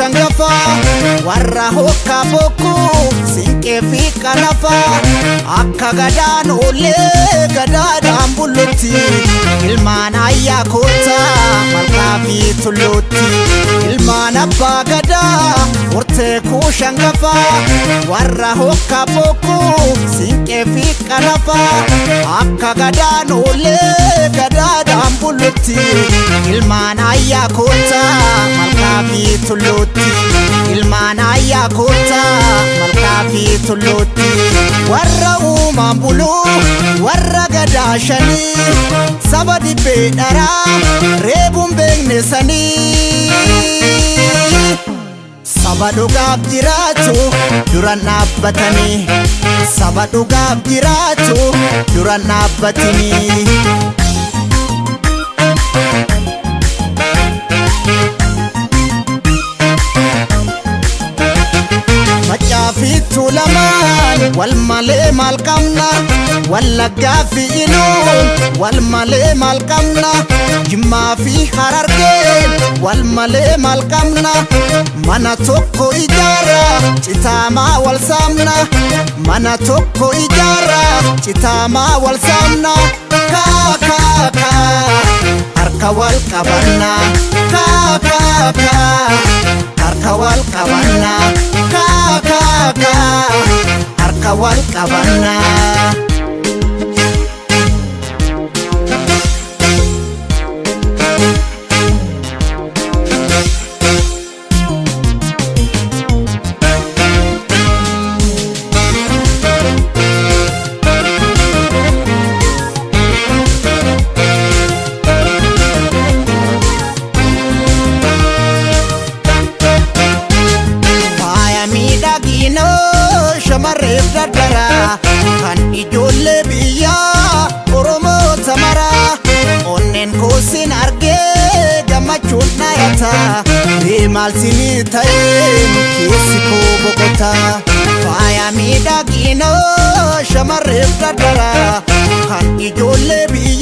kuushangafaa, warra hokkaa bokkuu siinqee fi qanafaa. Akka gadaan oollee gadaadhaan bullutti, ilmaan ayyaa koottaa malkaa fi tulluutti. Ilmaan abbaa gadaa hortee kuushangafaa, warra hokkaa bokkuu siinqee fi qanafaa. Akka gadaan oollee gadaadhaan bullutti, ilmaan ayyaa koottaa malkaa fi tulluutti. Ilmaan ayyaa koottaa malkaa fi tulluutti. Warra uumaan buluu, warra gadaa shanii, saba dibbee dharaa reebuun beekne sanii. Saba dhugaaf jiraatu duran dhaabbatanii, saba dhugaaf jiraatu duran dhaabbatanii. Maccaa fi Tuulamaan wal malee maal qabna? Wallaggaa fi Iluun wal malee maal qabna? Jimmaa fi Harargeen wal malee maal qabna? Mana tokko ijaara, citaamaa wal saamna. Mana tokko ijaara, citaamaa wal saamna. Kaa kaa kaa, harka wal qabanna. Kaa kaa kaa, harka wal qabanna. Kaa kaa kaa, harka wal qabanna. Faaya miidhaginaa shamarreef dardaraa, kan ijoollee biyyaa Oromoota maraa. Onneen koosin argee gammachuun dhayata. Mee maal sinii ta'een keessi koo boqota? Faaya miidhaginaa shamarreef dardaraa, kan ijoollee biyyaa.